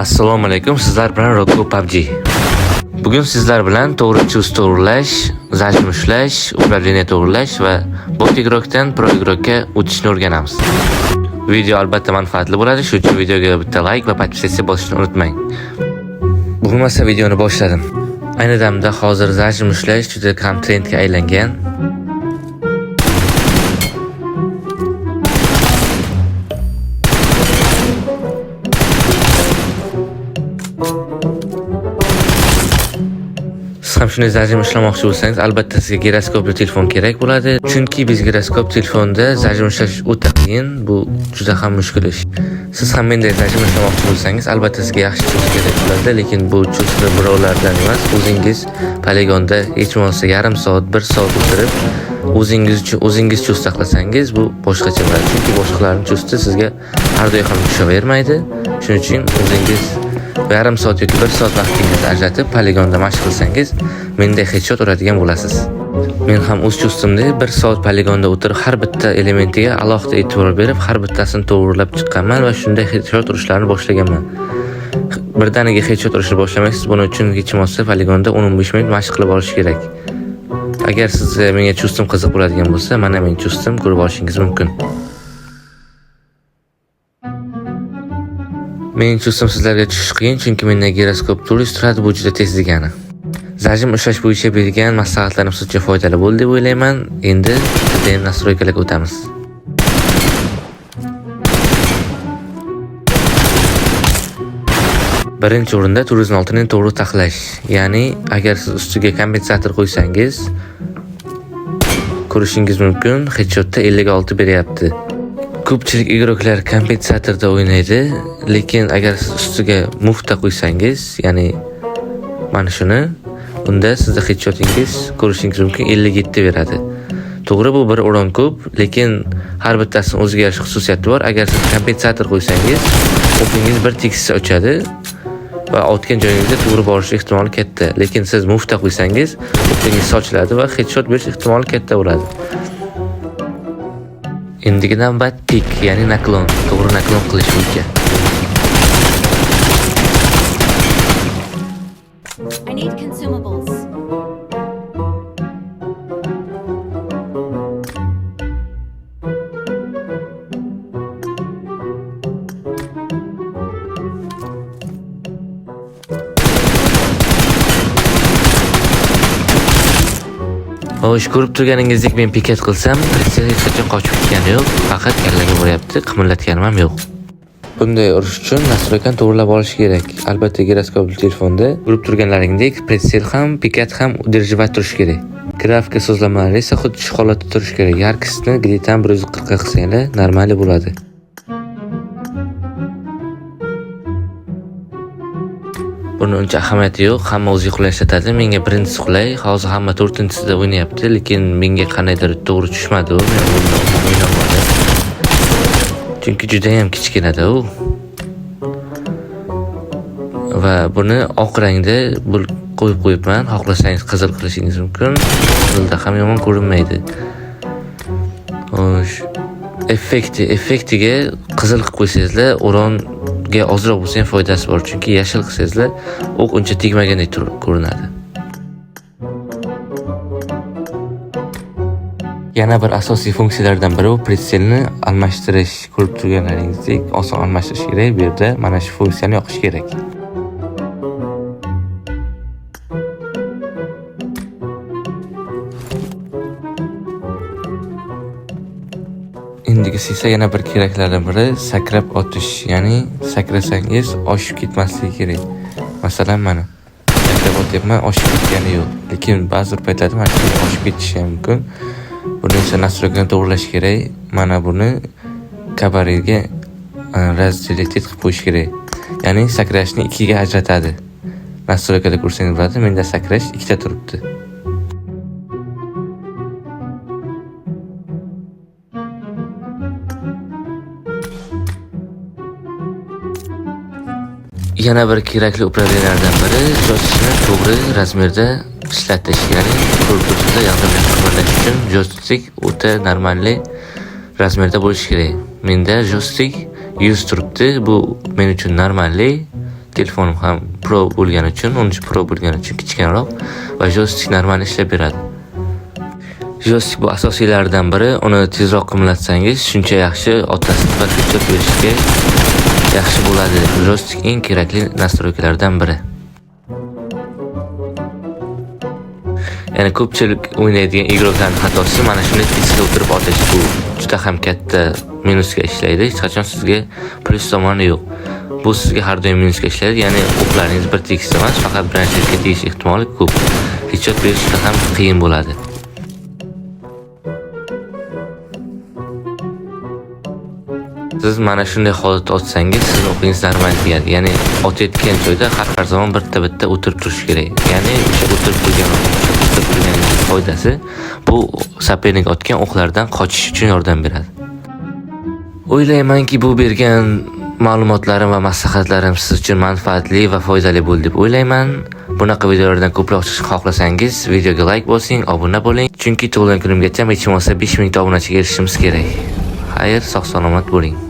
Assalomu alaykum, sizlar bilan Rocco PUBG. Bugun sizlar bilan to'g'ri чувств to'g'rilash, зажим ushlash, управление to'g'rilash va bot игрок dan pro игрок ka o'tishni o'rganamiz. Video albatta manfaatli bo'ladi, shuning uchun videoga bitta like va подписаться bosishni unutmang. Bo'lmasa videoni boshladim. Ayni damda hozir зажим ushlash juda kam trendga aylangan. Siz ham shunday зажим ushlamoqchi bo'lsangiz, albatta sizga giroskopli telefon kerak bo'ladi. Chunki biz giroskop telefonda зажим ushlash o'ta qiyin, bu juda ham mushkul ish. Siz ham menday зажим ushlamoqchi bo'lsangiz, albatta sizga yaxshi чувств kerak bo'ladi, lekin bu чувств ni birovlardan emas, o'zingiz poligonda hech bo'lmasa yarim soat, bir soat o'tirib, o'zingiz uchun o'zingiz чувств saqlasangiz, bu boshqacha bo'ladi. Chunki boshqalarning чувств i sizga har doim ham tushavermaydi. Shuning uchun o'zingiz yarim soat yoki bir soat vaqtingizni ajratib poligonda mashq qilsangiz, menday headshot uradigan bo'lasiz. Men ham o'z чувств imda bir soat poligonda o'tirib, har bitta elementiga alohida e'tibor berib, har bittasini to'g'rilab chiqqanman va shunday headshot urishlarni boshlaganman. Birdaniga headshot urishni boshlamaysiz, buning uchun hech bo'lmasa poligonda 10-15 minut mashq qilib olish kerak. Agar sizga menga чувств im qiziq bo'ladigan bo'lsa, mana mening чувств im, ko'rib olishingiz mumkin. Mening чувств im sizlarga tushish qiyin, chunki menda giroskop to'liq turadi, bu juda tez degani. Зажим ushlash bo'yicha bergan maslahatlarim siz uchun foydali bo'ldi deb o'ylayman. Endi TDM настройка larga o'tamiz. Birinchi o'rinda 406 ni to'g'ri taxlash. Ya'ni agar siz ustiga kompensator qo'ysangiz, ko'rishingiz mumkin, headshotda 56 beryapti. Ko'pchilik игрок lar kompensatorda o'ynaydi, lekin agar siz ustiga mufta qo'ysangiz, ya'ni mana shuni, unda sizni headshotingiz, ko'rishingiz mumkin, 57 beradi. To'g'ri, bu bir o'ron ko'p, lekin har bittasini o'ziga yarasha xususiyati bor. Agar siz kompensator qo'ysangiz, o'qingiz bir tekisda uchadi va otgan joyingizga to'g'ri borish ehtimoli katta. Lekin siz mufta qo'ysangiz, o'qingiz sochiladi va headshot berish ehtimoli katta bo'ladi. Endigi navbat пик, ya'ni наклон, to'g'ri наклон qilish bo'yicha. I need consumables. Xo'sh, ko'rib turganingizdek men пикать qilsam, прицел hech qachon qochib ketgani yo'q, faqat kallaga boryapti, qimirlatganim ham yo'q. Bunday urish uchun настройка ni to'g'rilab olish kerak. Albatta giroskopli telefonda ko'rib turganlaringdek прицел ham, пикать ham удерживать turishi kerak. Grafika sozlamalari esa xuddi shu holatda turishi kerak. Яркость ni где-то 140 ga qilsanglar, нормальный bo'ladi. Buni uncha ahamiyati yo'q, hamma o'ziga qulay ishlatadi. Menga birinchisi qulay. Hozir hamma to'rtinchisida o'ynayapti, lekin menga qandaydir to'g'ri tushmadi u. Men o'yinni o'ynolmadim. Chunki juda ham kichkinada u. Va buni oq rangda qo'yib qo'yibman. Xohlasangiz qizil qilishingiz mumkin. Qizilda ham yomon ko'rinmaydi. Xo'sh, effektiga qizil qilib qo'ysangizlar, o'ronga ozroq bo'lsa ham foydasi bor. Chunki yashil qilsangizlar, o'q uncha tegmagandek ko'rinadi. Yana bir asosiy funksiyalardan biri bu прицел ni almashtirish. Ko'rib turganlaringizdek oson almashtirish kerak. Bu yerda mana shu funksiyani yoqish kerak. Endigisi esa yana bir keraklardan biri sakrab otish, ya'ni sakrasangiz oshib ketmasligi kerak. Masalan, mana sakrab otyapman, oshib ketgani yo'q. Lekin ba'zi bir paytlarda mana shu oshib ketishi ham mumkin. Buni esa настройка ni to'g'rilash kerak. Mana buni kabarega разделить qilib qo'yish kerak. Ya'ni sakrashni ikkiga ajratadi. Настройка da ko'rsangiz bo'ladi, menda sakrash ikkita turibdi. Yana bir kerakli управления lardan biri joystickni to'g'ri размер da ishlatish. Ya'ni ko'rib turibsizlar, yordam qimirlash uchun joystick o'ta нормальный размер da bo'lishi kerak. Menda joystick 100 turibdi. Bu men uchun нормальный. Telefonim ham Pro bo'lgani uchun, 13 Pro bo'lgani uchun kichkinaroq va joystik normal ishlab beradi. Joystik bu asosiylardan biri. Uni tezroq qimlatsangiz, shuncha yaxshi otasiz va headshot berishga yaxshi bo'ladi. Joystik eng kerakli настройка lardan biri. Ya'ni ko'pchilik o'ynaydigan игрок larning xatosi mana shunday tezga o'tirib otish. Bu juda ham katta minusga ishlaydi. Hech qachon sizga plyus tomoni yo'q. Bu sizga har doim minusga ishlaydi. Ya'ni o'qlaringiz bir tekis emas, faqat birinchilikka tegish ehtimoli ko'p. Headshot berish juda ham qiyin bo'ladi. Siz mana shunday holatda otsangiz, sizni o'qingiz normal tegadi. Ya'ni otayotgan joyda har zamon bitta-bitta o'tirib turish kerak. Ya'ni o'sha o'tirib turganingiz foydasi bu соперник otgan o'qlardan qochish uchun yordam beradi. O'ylaymanki, bu bergan ma'lumotlarim va maslahatlarim siz uchun manfaatli va foydali bo'ldi deb o'ylayman. Bunaqa videolardan ko'proq chiqishni xohlasangiz, videoga like bosing, obuna bo'ling. Chunki tug'ilgan kunimgacha hech bo'lmasa 5000 ta obunachiga erishishimiz kerak. Xayr, sog' salomat bo'ling.